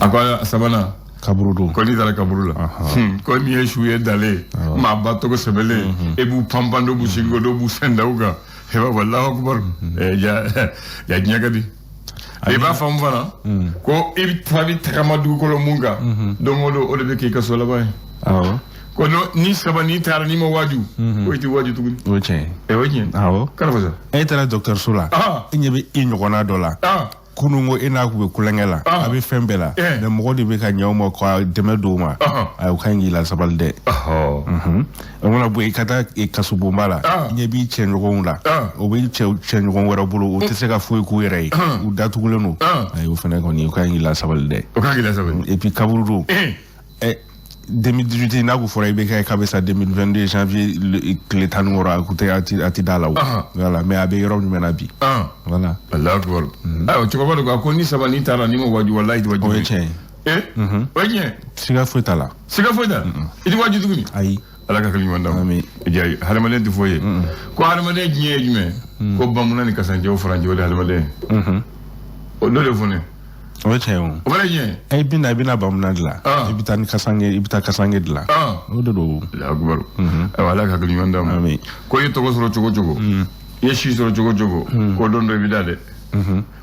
A ko a sabanan, Kaburu don. Ko n'i taara kaburu la, ko n'i ye su ye dalen, maa ba tɔgɔ sɛbɛnlen, e b'u panpan, dɔw b'u sigi, dɔw b'u sen da u kan, e b'a fɔ Alahu akubar. Ja ja, diɲɛ ka di. I b'a faamu fana ko i bɛ taa, bɛ tagama dugukolo mun kan, don o don, o de bɛ k'i ka so laban ye. Ko ni saba n'i taara, n'i ma waaju, ko i tɛ waaju tuguni. O ye tiɲɛ ye. Ɛ, o ye tiɲɛ. Kana fɔ sa. E taara dɔgɔtɔrɔso la, e ɲɛ bɛ i ɲɔgɔnna dɔ la. Kunun ko e n'a kun bɛ kulonkɛ la, a bɛ fɛn bɛɛ la, mais mɔgɔ de bɛ ka ɲɛ o ma ka dɛmɛ don o ma. Ayi, o ka ɲi k'i la sabali dɛ. O mana bɔ yen, i ka taa kasobonba la, i ɲɛ b'i cɛɲɔgɔnw la, o bɛ cɛɲɔgɔn wɛrɛ bolo, o tɛ se ka foyi k'u yɛrɛ ye, u datugulen don. Ayi, o fana kɔni, o ka ɲi k'i la sabali dɛ. O ka ɲi k'i la sabali. Et puis kaburudo, 2018 n'a ko fɔra i bɛ kɛ k'a bɛ sa 2022 janvier tile 16, a kun tɛ a tɛ da la o. Voilà, mais a bɛ yɔrɔ jumɛn na bi? Voilà. Alahu akubar. Ayiwa, cɛkɔrɔba de ko, a ko ni saba n'i taara, n'i ma waaju, walahi i tɛ waaju. O ye tiɲɛ ye. O ye tiɲɛ. Siga foyi t'a la. Siga foyi t'a la, i tɛ waaju tuguni. Ayi. Ala ka hakili ɲuman d'an ma. Amin. Ja, hadamaden tɛ foyi ye. Ko hadamaden diɲɛ ye jumɛn? Ko bamuna ni kasancɛ, o furancɛ, o de ye hadamaden ye. O dɔ de fɔ ne. O ye tiɲɛ ye o. O fana ye tiɲɛ ye. I bɛna, i bɛna bamuna dilan, i bɛ taa ni kasange, i bɛ taa kasange dilan. O de don. Alahu akubar. Ayiwa, Ala ka hakili ɲuman d'an ma. Amin. Ko i ye tɔgɔ sɔrɔ cogo cogo, i ye si sɔrɔ cogo cogo, ko don dɔ i bɛ da dɛ.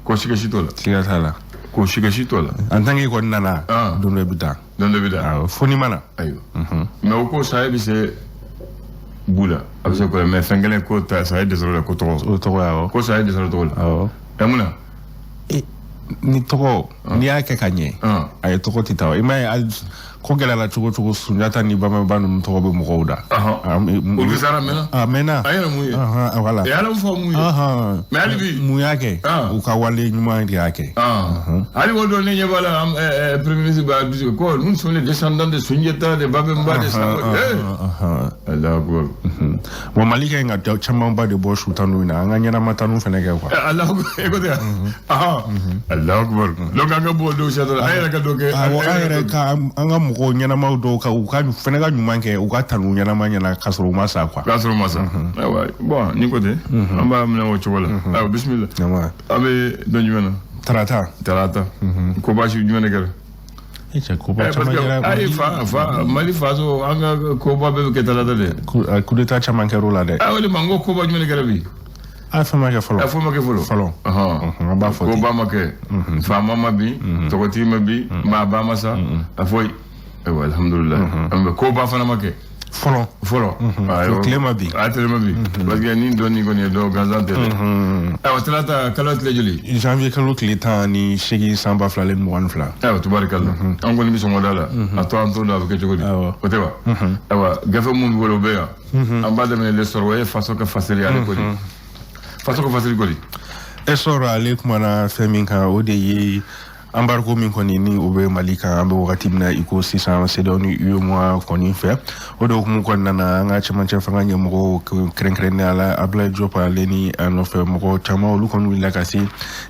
Ko siga si t'o la. Siga t'a la. Ko siga si t'o la. En tant que i kɔni nana, don dɔ i bɛ taa. Don dɔ i bɛ da. Awɔ, fo n'i ma na. Ayiwa, mais o ko saya bɛ se bu la, a bɛ se ko la, mais fɛn kelen ko ta saya dɛsɛr'o la, ko tɔgɔ. O tɔgɔ, awɔ. Ko saya dɛsɛr'o tɔgɔ la. Ɛ, mun na? Ni tɔgɔ, n'i y'a kɛ ka ɲɛ, a ye tɔgɔ tɛ taa o. I m'a ye, hali ko gɛlɛyara cogo cogo, Sunjata ni Bamaba ninnu tɔgɔ bɛ mɔgɔw da. Olu sara mɛnna. A mɛnna. A yɛrɛ mun ye? Voilà. Ala fɔ mun ye? Mais hali bi. Mun y'a kɛ? U ka wale ɲuman de y'a kɛ. Hali o don ne ɲɛ b'a la, premier ministre b'a dusu ko nous sommes les descendants de Sunjata, de Babemba, de Samori. Allahu akbar. Bon, Mali ka ɲi ka camanba de bɔ su tanu in na, an ka ɲɛnama tanu fɛnɛ kɛ quoi. Allahu akbar, écoutez. Allahu akbar. Donc an ka bɔ dɔw siyatɔ la, an yɛrɛ ka dɔ kɛ. Awɔ, an yɛrɛ ka an ka mɔgɔw ɲɛnamaw dɔw ka u ka fɛnɛ ka ɲuman kɛ, u ka tanu ɲɛnama ɲɛna k'a sɔrɔ u ma sa quoi. K'a sɔrɔ ma sa. Ayiwa, bon, ni ko ten, an b'a minɛ o cogo la. Ayiwa, bisimila. An bɛ don jumɛn na? Tarata. Tarata. Ko baasi jumɛn de kɛra? E cɛ, koba parce caman que kɛra. ayi, fa Mali faso, an ka koba bɛɛ bɛ kɛ tarata de. Coup d'état caman kɛra o la dɛ. Ah, o de ma n ko koba jumɛn de kɛra bi? A fɛn ma kɛ fɔlɔ. A fɔ ma kɛ fɔlɔ. Fɔlɔ. An b'a fɔ ten. Koba ma kɛ, faama ma bin, tɔgɔtigi ma bin, maaba ma sa, a fɔ ayiwa, alhamdulilayi, an bɛ koba fana ma kɛ. Fɔlɔ. Fɔlɔ. Ayiwa. Tile ma bin. A tile ma bin, parce que ni dɔɔni kɔni ye dɔw gansan tɛ dɛ. Ayiwa, tarata, kalo tile joli? Janvier kalo tile 18 san 2022. Ayiwa, tubarikala, an kɔni bɛ sɔngɔ da la, a to an t'o dɔn a bɛ kɛ cogo di. O tɛ wa? Ayiwa, gafe mun b'i bolo, o bɛ yan, an b'a daminɛ L'Essor. O ye faso ka fasiri, ale ko di? Faso ka fasiri ko di? Essor, ale kumana fɛn min kan, o de ye embargo min kɔni ni o bɛ Mali kan an bɛ wagati min na i ko sisan, CEDEAO ni UEMOA kɔni fɛ. O de hukumu kɔnɔna na, an ka cɛmancɛ fanga ɲɛmɔgɔw, kɛrɛnkɛrɛnnenya la Abdoulaye Diop, ale ni a nɔfɛ mɔgɔ caman, olu kɔni wulila ka se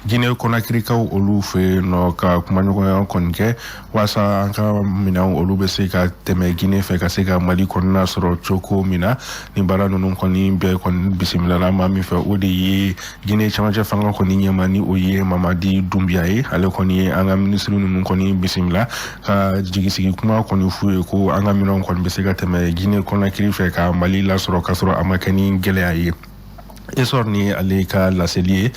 Guinée Conakrykaw olu fɛ yen nɔ ka kumaɲɔgɔnya kɔni kɛ walasa an ka minɛnw olu bɛ se ka tɛmɛ Guinée fɛ ka se ka Mali kɔnɔna sɔrɔ cogo min na. Ni baara ninnu kɔni bɛɛ kɔni bisimilala maa min fɛ, o de ye Guinée cɛmancɛ fanga kɔni ɲɛma, ni o ye Mamadi Doumbouya ye. Ale kɔni ye an ka minisiri ninnu kɔni bisimila ka jigisigi kuma kɔni f'u ye ko an ka minɛnw kɔni bɛ se ka tɛmɛ Guinée Conakry fɛ ka Mali lasɔrɔ k'a sɔrɔ a ma kɛ ni gɛlɛya ye. Essor ni ale ka laseli ye.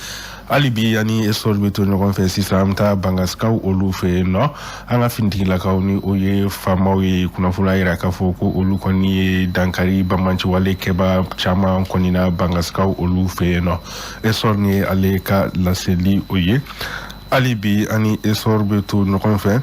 Hali bi ani Essor bɛ to ɲɔgɔn fɛ. Sisan an bɛ taa Bangasikaw olu fɛ yen nɔ. An ka finitigilakaw, ni o ye faamaw ye, kunnafoniya yira k'a fɔ ko olu kɔni ye dankari banbaanciwale kɛba caman kɔni na Bangasikaw olu fɛ yen nɔ. Essor ni ale ka laseli o ye. Hali bi ani Essor bɛ to ɲɔgɔn fɛ.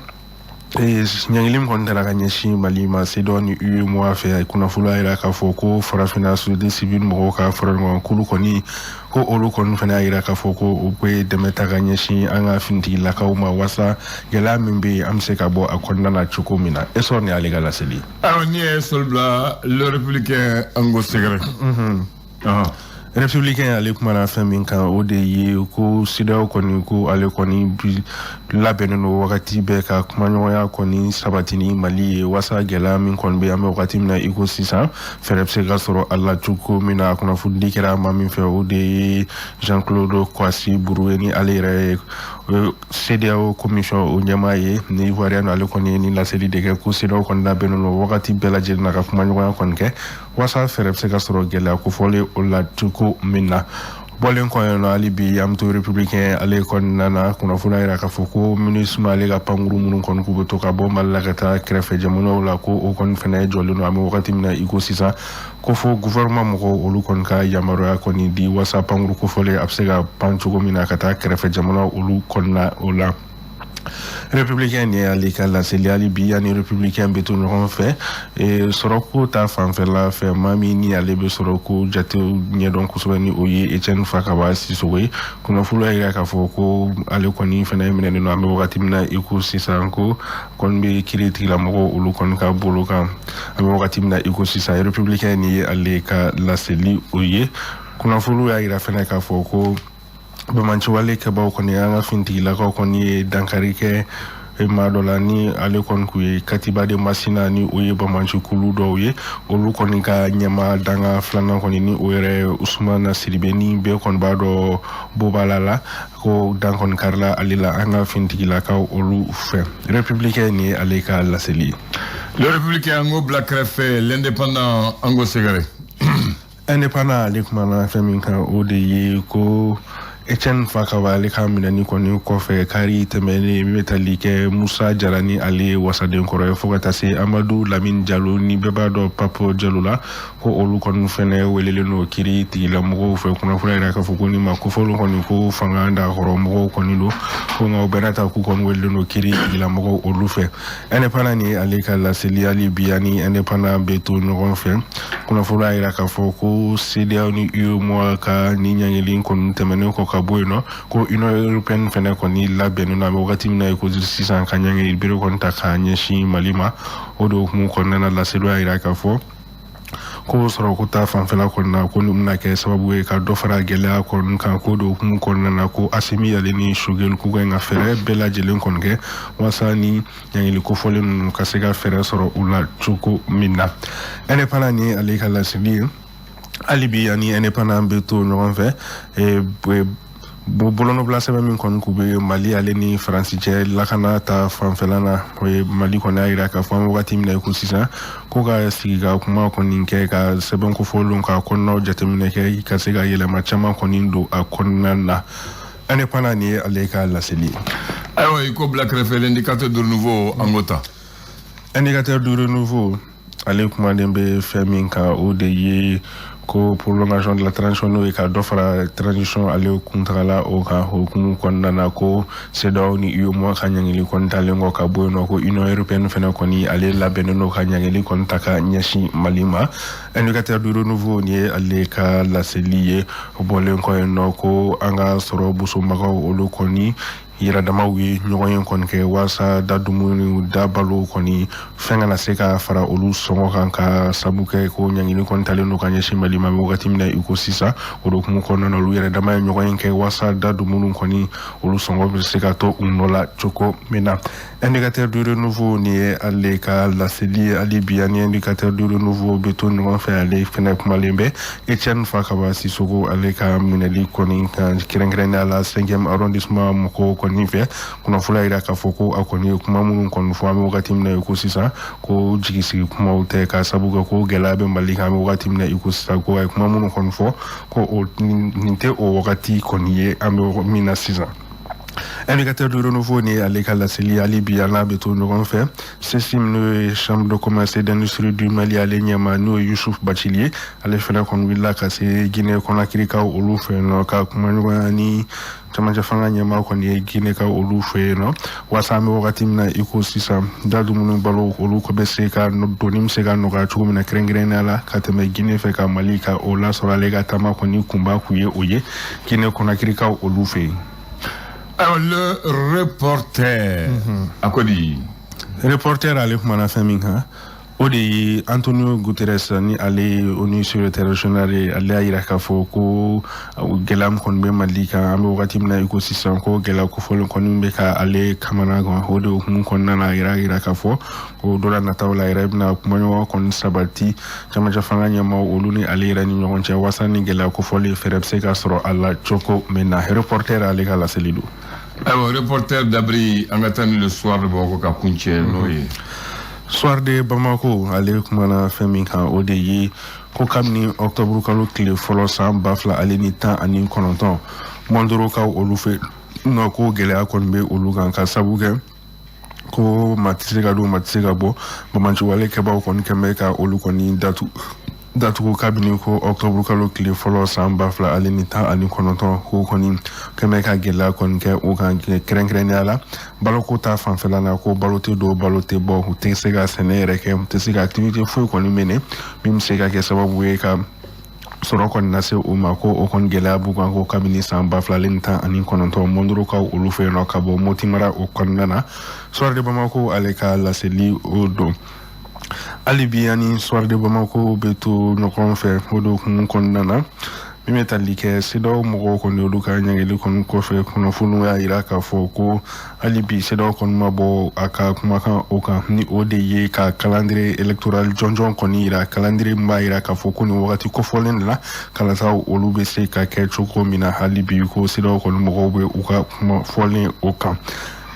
Ɲangili min kɔni taara ka ɲɛsin Mali ma CEDEAO ni UEMOA fɛ, kunnafoniya yira k'a fɔ ko farafinna société civile mɔgɔw ka fara ɲɔgɔn kulu kɔni, ko olu kɔni fana y'a yira k'a fɔ ko u bɛ dɛmɛ ta ka ɲɛsin an ka finitigilakaw ma walasa gɛlɛya min bɛ yen, an bɛ se ka bɔ a kɔnɔna na cogo min na. Essor ni ale ka laseli. Ayiwa, n'i ye Essor bila, Le Républicain, an ko sɛgɛrɛ. Républicain, ale kumana fɛn min kan, o de ye ko CEDEAO kɔni, ko ale kɔni bi labɛnnen don wagati bɛɛ ka kumaɲɔgɔnya kɔni sabati ni Mali ye walasa gɛlɛya min kɔni bɛ an bɛ wagati min na i ko sisan, fɛɛrɛ bɛ se ka sɔrɔ a la cogo min na. Kunnafonidi kɛra maa min fɛ, o de ye Jean Claude Kouassi Brou ye, ni ale yɛrɛ ye CEDEAO commission o ɲɛmaa ye ni Ivoirien, ale kɔni ye nin laseli de kɛ ko CEDEAO kɔni labɛnnen don wagati bɛɛ lajɛlen na ka kumaɲɔgɔnya kɔni kɛ walasa fɛɛrɛ bɛ se ka sɔrɔ gɛlɛya kofɔlen o la cogo min na. Bɔlen kɔ yen nɔ, hali bi an bɛ to Républicain ale kɔnɔna na. Kunnafoniya yira k'a fɔ ko MINUSMA ale ka pankuru minnu kɔni k'u bɛ to ka bɔ Mali la ka taa kɛrɛfɛ jamanaw la, ko o kɔni fɛnɛ jɔlen don an bɛ wagati min na i ko sisan, ko fo gouvernement mɔgɔw olu kɔni ka yamaruya kɔni di walasa pankuru kofɔlen a bɛ se ka pan cogo min na ka taa kɛrɛfɛ jamanaw olu kɔnɔna o la. Républicain nin y'ale ka laseli. Hali bi ani Républicain bɛ to ɲɔgɔn fɛ. Sɔrɔko ta fanfɛla fɛ, maa min ni ale bɛ sɔrɔ ko jatew ɲɛdɔn kosɛbɛ, ni o ye Etienne Fakaba Sisoko ye, kunnafoniya yira k'a fɔ ko ale kɔni fɛnɛ minɛnen don an bɛ wagati min na i ko sisan, ko kɔni bɛ kiiri tigilamɔgɔw olu kɔni ka bolo kan an bɛ wagati min na i ko sisan. Républicain nin ye ale ka laseli o ye. Kunnafoniw y'a yira fɛnɛ k'a fɔ ko bamanciwale kɛbaw kɔni, an ka fintigilakaw kɔni ye dankari kɛ maa dɔ la, ni ale kɔni kun ye Katiba de Masina, ni o ye bamancikulu dɔw ye, olu kɔni ka ɲɛma danga filanan kɔni, ni o yɛrɛ ye Usumana Siribe, ni bɛɛ kɔni b'a dɔn Bobala la, ko dan kɔni karila ale la an ka fintigilakaw olu fɛ. Républicain nin ye ale ka laseli ye. Le Républicain, an k'o bila kɛrɛfɛ. L'Indépendant, an k'o sɛgɛrɛ. Indépendant ale kumana fɛn min kan, o de ye ko Etienne Fakaba ale ka minɛni kɔni kɔfɛ kari tɛmɛnen, min bɛ tali kɛ Musa Jara ni ale ye wasaden kɔrɔ ye, fo ka taa se Amadu Lamini Jalo, ni bɛɛ b'a dɔn Papo Jalo la, ko olu kɔni fɛnɛ welelen don kiiri tigilamɔgɔw fɛ. Kunnafoniya yira k'a fɔ ko ni ma kofɔlen kɔni ko fanga dakɔrɔ mɔgɔw kɔni don, ko nka o bɛɛ n'a ta k'u kɔni welelen don kiiri tigilamɔgɔw olu fɛ. Indépendant ni ale ka laseli. Hali bi ani Indépendant bɛ to ɲɔgɔn fɛ. Kunnafoniya yira k'a fɔ ko CEDEAO ni UEMOA ka ni ɲangili kɔni tɛmɛnen kɔ ka bɔ yen nɔ, ko Union européenne fɛnɛ kɔni labɛnnen don an bɛ wagati min na i ko sisan ka ɲangili bere kɔni ta k'a ɲɛsin Mali ma. O de hukumu kɔnɔna na, laseliw y'a yira k'a fɔ ko sɔrɔ ko ta fanfɛla kɔni na, ko nin bɛna kɛ sababu ye ka dɔ fara gɛlɛya kɔni kan. Ko de hukumu kɔnɔna na, ko Asimi ale ni Choguel k'u ka ɲi ka fɛɛrɛ bɛɛ lajɛlen kɔni kɛ walasa ni ɲangili kofɔlen ninnu ka se ka fɛɛrɛ sɔrɔ u la cogo min na. Indépendant ni ale ka laseli ye. Hali bi ani Indépendant bɛ to ɲɔgɔn fɛ. Bolonɔbila sɛbɛn min kɔni k'u bɛ Mali ale ni Faransi cɛ lakana ta fanfɛla na, o ye Mali kɔni y'a yira k'a fɔ an bɛ wagati min na i ko sisan, ko ka sigi ka kuma kɔni kɛ ka sɛbɛn kofɔlenw ka kɔnɔnaw jateminɛ kɛ ka se ka yɛlɛma caman kɔni don a kɔnɔna na. Indépendant nin ye ale ka laseli ye. Ayiwa, i ko bila kɛrɛfɛ. L'Indicateur du Renouveau, an k'o ta. Indicateur du Renouveau ale kumaden bɛ fɛn min kan, o de ye ko prolongation de la transition, n'o ye ka dɔ fara transition ale kuntagala o kan. Hukumu kɔnɔna na, ko CEDEAO ni UEMOA ka ɲangili kɔni talen kɔ ka bɔ yen nɔ, ko Union européenne fɛnɛ kɔni ale labɛnnen don ka ɲangili kɔni ta ka ɲɛsin Mali ma. Indicateur du Renouveau nin ye ale ka laseli ye. O bɔlen kɔ yen nɔ, ko an ka sɔrɔ bosonbagaw olu kɔni yɛrɛdamaw ye ɲɔgɔn ye kɔni kɛ walasa da dumuni da balo kɔni fɛn kana se ka fara olu sɔngɔ kan, ka sabu kɛ ko ɲangili kɔni talen don ka ɲɛsin Mali ma wagati min na i ko sisan. O de hukumu kɔnɔna na, olu yɛrɛ dama ye ɲɔgɔn ye kɛ walasa da dumuni kɔni olu sɔngɔ bɛ se ka to u nɔ la cogo min na. Indicateur du Renouveau nin ye ale ka laseli ye. Hali bi ani Indicateur du Renouveau bɛ to ɲɔgɔn fɛ. Ale fɛnɛ kumalen bɛ Etienne Fakaba Sisoko ale ka minɛli kɔni kan, kɛrɛnkɛrɛnnenya la 5e arrondissement mɔgɔw kɔni fɛ. Kunnafoniya yira k'a fɔ ko a kɔni ye kuma minnu kɔni fɔ an bɛ wagati min na i ko sisan, ko jigisigi kumaw tɛ, ka sabu kɛ ko gɛlɛya bɛ Mali kan an bɛ wagati min na i ko sisan, ko a ye kuma minnu kɔni fɔ, ko o nin tɛ o wagati kɔni ye an bɛ min na sisan. Indicateur du Renouveau ni ale ka laseli. Hali bi an n'a bɛ to ɲɔgɔn fɛ. CECIM, n'o ye Chambre de commerce et d'industrie du Mali, ale ɲɛma n'o ye Yusuf Bacili ye, ale fɛnɛ kɔni wulila ka se Guinée Conakry-kaw olu fɛ yen nɔ, ka kumaɲɔgɔnya ni camancɛ fanga ɲɛmaa kɔni ye Guinée ka olu fɛ yen nɔ, walasa an bɛ wagati min na i ko sisan, da dumuni balo olu ko bɛ se ka doni bɛ se ka nɔgɔya cogo min na, kɛrɛnkɛrɛnnenya la ka tɛmɛ Guinée fɛ ka Mali ka o lasɔrɔ. Ale ka taama kɔni kunba kun ye o ye Guinée Conakry-kaw olu fɛ yen. Alors, Le Reporter, a ko di? Reporter ale kumana fɛn min kan, o de ye Antonio Guterres, ni ale ye ONU secrétaire général ye. Ale y'a yira k'a fɔ ko gɛlɛya min kɔni bɛ Mali kan an bɛ wagati min na i ko sisan, ko gɛlɛya kofɔlen kɔni bɛ ka ale kamana gan. O de hukumu kɔnɔna na, a yira k'a fɔ ko don la nataw la, yɛrɛ bɛna kumaɲɔgɔn kɔni sabati camancɛ fanga ɲɛmaaw olu ni ale yɛrɛ ni ɲɔgɔn cɛ, walasa ni gɛlɛya kofɔlen fɛɛrɛ bɛ se ka sɔrɔ a la cogo min na. Reporter ale ka laseli don. Ayiwa, reporter d'abri, an ka taa ni Le Soir de Bamako ka kuncɛ n'o ye. Soir de Bamako, ale kumana fɛn min kan, o de ye ko kabini octobre kalo tile fɔlɔ san 2019, Mondorokaw olu fɛ nɔ, ko gɛlɛya kɔni bɛ olu kan, ka sabu kɛ ko maa tɛ se ka don, maa tɛ se ka bɔ. Banbaanciwale kɛbaw kɔni kɛn bɛ ka olu kɔni datugu kabini ko octobre kalo tile fɔlɔ san 2019, ko kɔni kɛn bɛ ka gɛlɛya kɔni kɛ o kan, kɛrɛnkɛrɛnnenya la baloko ta fanfɛla la, ko balo tɛ don, balo tɛ bɔ, u tɛ se ka sɛnɛ yɛrɛ kɛ, u tɛ se ka activité foyi kɔni minɛ min bɛ se ka kɛ sababu ye ka sɔrɔ kɔni lase u ma, ko o kɔni gɛlɛya b'u kan, ko kabini san 2019, Mondorokaw olu fɛ yen nɔ, ka bɔ Moti mara o kɔnɔna na. Soir de Bamako, ale ka laseli o don. Hali bi ani Soir de Bamako bɛ to ɲɔgɔn fɛ, o de hukumu kɔnɔna na, min bɛ tali kɛ CEDEAO mɔgɔw kɔni olu ka ɲangili kɔni kɔfɛ, kunnafoniw y'a yira k'a fɔ ko hali bi CEDEAO kɔni ma bɔ a ka kumakan o kan, ni o de ye ka calendrier électoral jɔnjɔn kɔni yira, calendrier min b'a yira k'a fɔ ko nin wagati kofɔlen de la kalataw olu bɛ se ka kɛ cogo min na. Hali bi ko CEDEAO kɔni mɔgɔw bɛ u ka kuma fɔlen o kan.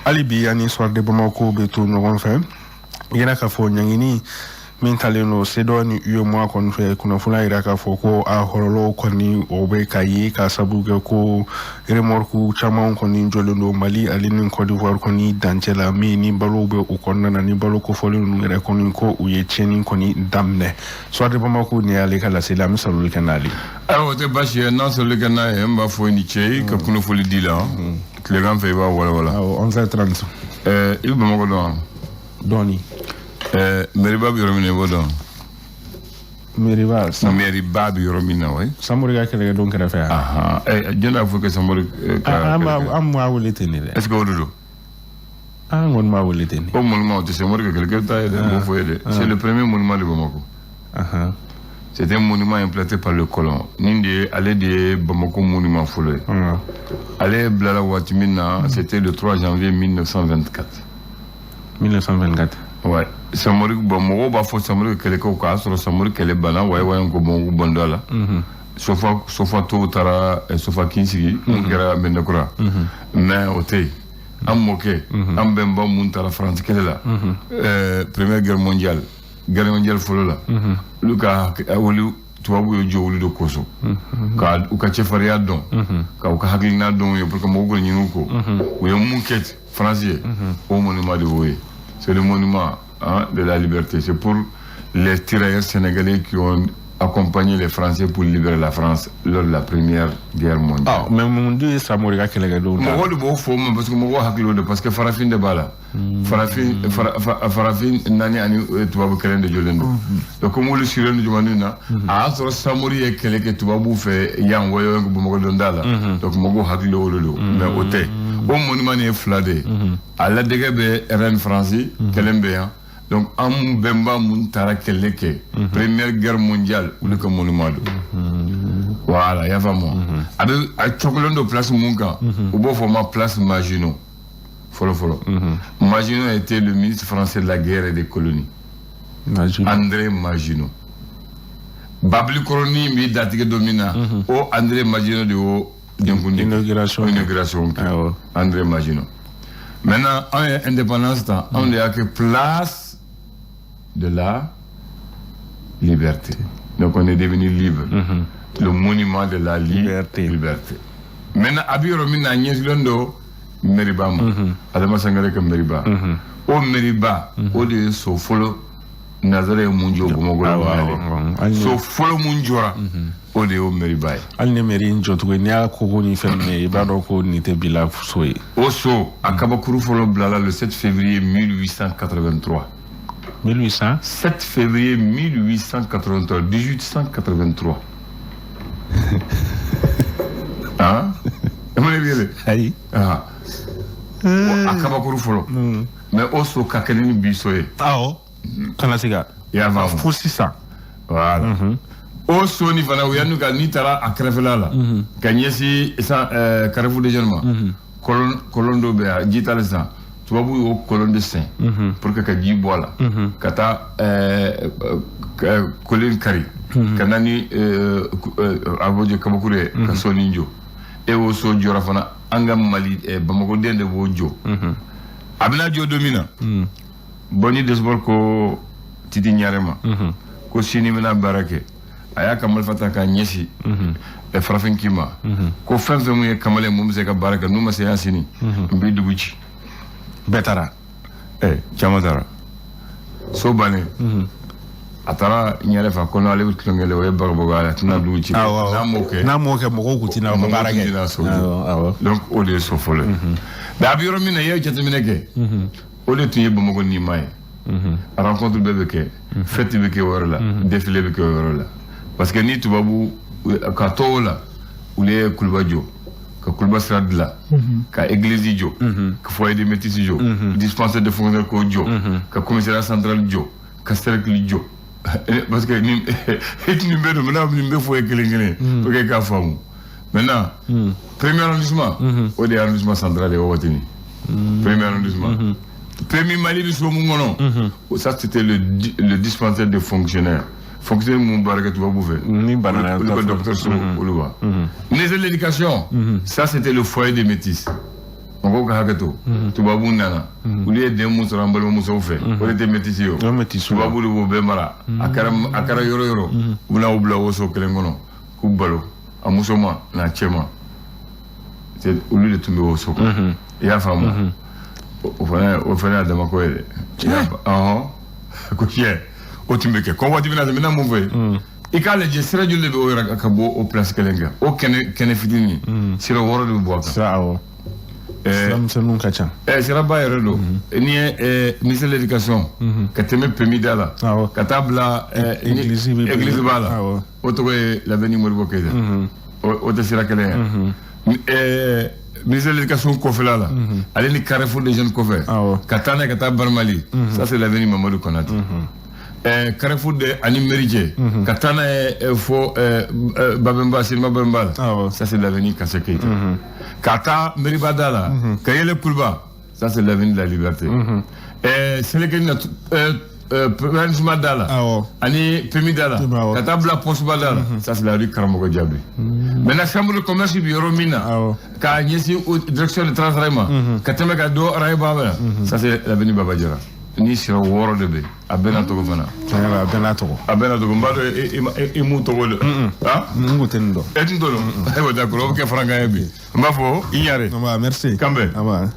Hali bi ani Soir de Bamako bɛ to ɲɔgɔn fɛ, yira k'a fɔ ɲangini min talen don CEDEAO ni UEMOA kɔni fɛ, kunnafoniya yira k'a fɔ ko a hɔrɔlɔw kɔni o bɛ ka ye, ka sabu kɛ ko remorque caman kɔni jɔlen don Mali ale ni Côte d'Ivoire kɔni dancɛ la, min ni balow bɛ u kɔnɔna na, ni balo kofɔlen ninnu yɛrɛ kɔni ko u ye tiɲɛni kɔni daminɛ. Soir de Bamako, nin y'ale ka laseli, an bɛ saloli kɛ n'ale. Ayiwa, o tɛ baasi ye, n'an saloli kɛ n'a ye, n b'a fɔ i ni ce i ka kunnafoni di la. Tilegan fɛ i b'a walawala. Awɔ, 11h30. I bɛ Bamakɔ dɔn wa? Dɔɔni. Mɛriba bɛ yɔrɔ min na, i b'o dɔn? Mɛriba? Mɛriba bɛ yɔrɔ min na, wa. Samori ka kɛlɛkɛdenw kɛrɛfɛ yan. Jɔn y'a fɔ que Samori ka? An b'a wele ten de dɛ. Est ce que o de don? An kɔni b'a wele ten de. O monument, o tɛ Samori ka kɛlɛkɛ ta ye dɛ, n b'o fɔ ye dɛ. C'est le premier monument de Bamako. C'est un monument implanté par le colon. Nin de ye, ale de ye Bamako monument fɔlɔ ye. Ale bilala waati min na, c'était le 3 janvier 1924. 1924. Ouais. Samori, bon, mɔgɔw b'a fɔ Samori kɛlɛkɛw k'a sɔrɔ Samori kɛlɛ banna, wayi wayi ko Bamakɔ bɔndɔ la. Sofa sofa tow taara Sofa kin sigi, mun kɛra Mɛndɛkura. Mais o tɛ yen. An mɔkɛ, an bɛnba mun taara Faransi kɛlɛ la. Première guerre mondiale, guerre mondiale fɔlɔ la. Olu ka olu tubabu ye jɔ olu de kosɔn. Ka u ka cɛfarinya dɔn. Ka u ka hakilina dɔn ye pour que mɔgɔw ka ɲini u kɔ. U ye mun kɛ Faransi ye, o monument de y'o ye. C'est le monument, hein, de la liberté. C'est pour les tirailleurs sénégalais qui ont accompagné les Français pour libérer la France lors de la Première Guerre mondiale. Ah, mais mun dun ye Samori ka kɛlɛkɛdenw ta? Mɔgɔw de b'o fɔ ma parce que mɔgɔw hakili de, parce que farafin de b'a la. Farafin farafin naani ani tubabu kelen de jɔlen don. Donc comme olu sirilen don jamana in na, a y'a sɔrɔ Samori ye kɛlɛ kɛ tubabuw fɛ yan wɔyɔ Bamakɔ donda la. Donc mɔgɔw hakili o de don, mais o tɛ. O monument nin ye fila de ye. A ladegɛ bɛ Reine France kelen bɛ yan. Donc an bɛnba mun taara kɛlɛ kɛ Première Guerre mondiale, olu ka monument don. Voilà, i y'a faamu. A bɛ a cɔkɔlen don place mun kan, u b'o fɔ ma place Maginot. Fɔlɔ fɔlɔ. Maginot était le ministre français de la guerre et des colonies. Maginot. André Maginot. Babili kɔrɔnin bɛ datigɛ don min na, o André Maginot de y'o denkundi. Inauguration. Inauguration kɛ. Awɔ. André Maginot. Maintenant, an ye indépendance ta, anw de y'a kɛ place de la liberté. Donc on est devenu libre. Le monument de la liberté. Liberté. Maintenant, a bɛ yɔrɔ min na, a ɲɛsilen don Meriba ma. Adama Sangare ka Meriba. O Meriba, o de ye so fɔlɔ Nazara ye mun jɔ Bamakɔ la. So fɔlɔ mun jɔra, o de y'o Meriba ye. Hali ni mairie in jɔcogo ye, n'i y'a koko ni fɛn minɛ, i b'a dɔn ko nin tɛ bila so ye. O so, a kabakuru fɔlɔ bilala le 7 février 1883. 1800? 7 février 1883, 1883. Hein? Ayi. Ah. A kabakuru fɔlɔ. Mais o so ka kɛnɛ ni bi so ye. Awɔ. Kana se ka. I y'a faamu. Fo sisan. Voilà. O so ni fana, u y'an ka n'i taara a kɛrɛfɛla la, ka ɲɛsin sisan Carrefour des Jeunes ma. Kɔlɔn dɔ bɛ yan, ji t'a la sisan. Tubabu y'o kɔlɔn de sen pour que ka ji bɔ a la. Ka taa kolen kari. Ka na ni a b'o jɔ kabakuru ye ka so nin jɔ. E o so jɔra fana. An ka Mali Bamakoden de b'o jɔ. A bɛna jɔ don min na, Boni Desport ko Titi Ɲare ma ko sini bɛna baara kɛ. A y'a ka marifa ta k'a ɲɛsin farafin kin ma ko fɛn fɛn mun ye kamalen mun bɛ se ka baara kɛ, n'u ma se yan sini, n b'i dugu ci. Bɛɛ taara. Caman taara. So bannen, a taara ɲɛrɛ fa ko ale bɛ tulonkɛ la, o ye bagabaga, a tɛna dugu ci. N'a m'o kɛ, n'a m'o kɛ, mɔgɔw kun tɛna mɔgɔw baara kɛ. Tɛna so jɔ. Donc o de ye so fɔlɔ ye. Mais a bɛ yɔrɔ min na, i ye jateminɛ kɛ, o de tun ye Bamakɔ nima ye. Rencontre bɛɛ bɛ kɛ, fête bɛ kɛ o yɔrɔ la, défilé bɛ kɛ o yɔrɔ la, parce que ni tubabu ka to o la, olu ye kuluba jɔ, ka kuluba sira dilan, ka église jɔ, ka foyer de métis jɔ, dispensaire de fonctionnaire k'o jɔ, ka commissariat central jɔ, ka cercle jɔ, parce que ni nin bɛɛ don. Maintenant, nin bɛɛ fɔ ye kelen kelen pour que k'a faamu. Maintenant, premier arrondissement, o de ye arrondissement central ye o waati ni premier arrondissement. Premier Mali bɛ so mun kɔnɔ, ça c'était le dispensaire de fonctionnaires, fonctionnaire mun baara kɛ tubabu fɛ. Ni banana. Olu ka docteur so, olu ba. Ministère de l'Éducation, ça c'était le foyer des métis. Mɔgɔw ka hakɛ to, tubabu nana, olu ye den mun sɔrɔ an balimamusow fɛ, o de tɛ métis ye. O O métis. Tubabu de b'o bɛɛ mara. A kɛra yɔrɔ yɔrɔ, u bɛna u bila woso kelen kɔnɔ k'u balo, a muso ma n'a cɛ ma. Olu de tun bɛ woso kɔnɔ, i y'a faamu? O fana y'a dama ko ye dɛ. I y'a ɔhɔn ko tiɲɛ, o tun bɛ kɛ ko waati bɛna se. N bɛna mun fɔ ye? I k'a lajɛ, sira joli de bɛ o yɔrɔ ka bɔ o place kelen kan? O kɛnɛ kɛnɛ fitinin, sira 6 de bɛ bɔ a kan. Sira, awɔ. Sira misɛnninw ka ca. Siraba yɛrɛ don. N'i ye ministère de l'Éducation ka tɛmɛ PMI da la ka taa bila église bɛ église b'a la, o tɔgɔ ye l'avenue Modibo Keïta. O tɛ sira kelen ye. Ministère de l'Éducation kɔfɛla la, ale ni Carrefour des jeunes kɔfɛ, ka taa n'a ye ka taa Baramali, ça c'est l'avenue Mamadou Konaté. Carrefour de ani mairie cɛ, ka taa n'a ye fo Babemba, cinéma Babemba la, ça c'est l'avenue Kassé Keïta. Ka taa Meriba da la ka yɛlɛ Kuluba, ça c'est l'avenue de la Liberté. Seleke na arrondissement da la ani PMI da la ka taa bila Poste ba da la, ça c'est la rue Karamɔgɔ Diaby. Maintenant, chambre de commerce bɛ yɔrɔ min na, k'a ɲɛsin direction de Transrail ma, ka tɛmɛ ka don rail ba la, ça c'est l'avenue Baba Jara. Ni sira 6 de bɛ, a bɛɛ n'a tɔgɔ fana. Tiɲɛ la, a bɛɛ n'a tɔgɔ. A bɛɛ n'a tɔgɔ. N b'a dɔn i m'u tɔgɔ dɔn. N kun tɛ nin dɔn. E tun t'o dɔn? Ayiwa, d'accord, o bɛ kɛ farankan ye bi. N b'a fɔ i ɲare. Nba, merci. Kanbɛn. Nba.